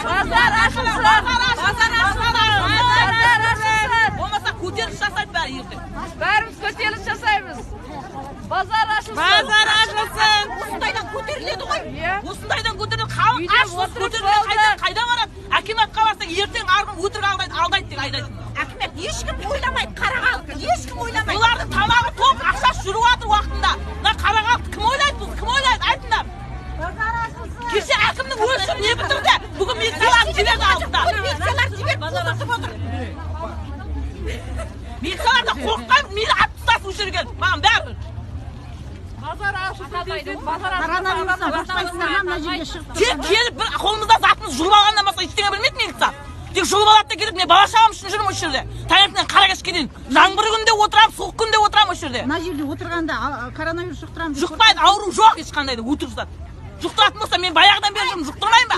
Базар ашылсын! Базар ашылсын! Базар ашылсын! Болмаса көтеріліс жасайды бәрі ертең. Бәріміз көтеріліс жасаймыз. Базар ашылсын! Базар ашылсын! Осындайдан көтеріледі ғой. Иә. Осындайдан көтеріледі. Халық Үйде аш отырып көтеріледі. қалды. Қайда барады? Әкіматқа барсаң, ертең арғы өтірік алдайды, алдайды деп айдайды. Әкімет ешкім ойламайды, қара халықты ешкім ойламайды. Олардың тамағы тоқ, ақшасы жүріп жатыр уақытында. Мына қара халықты кім ойлайды бұл? Кім ойлайды? Айтыңдар. Кеше әкімнің өзі не бітірді? Бүгін милицияларды жіберді алдында. Милициялар жіберіп қудыртып отыр. Милициялар да қорыққан, мені атып тастасын осы жерге. Маған бәрібір. Базар ашылсын десек, базар Коронавирустан қорықпайсыңдар ма, мына жерге шығып? Тек келіп бір қолымызда затымыз жұлып алғаннан басқа ештеңе білмейді милиция. Тек жұлып алады да кетеді. Мен бала шағам үшін жүрмін осы жерде. Таңертеңнен қара кешке дейін. Жаңбыр күнде отырамын, суық күнде отырамын осы жерде. Мына жерде отырғанда коронавирус жұқтырамыз деп Жұқпайды, ауру жоқ ешқандай да, өтірік зат. Жұқтыратын болса, мен баяғыдан бері жүрмін, жұқтырмаймын ба?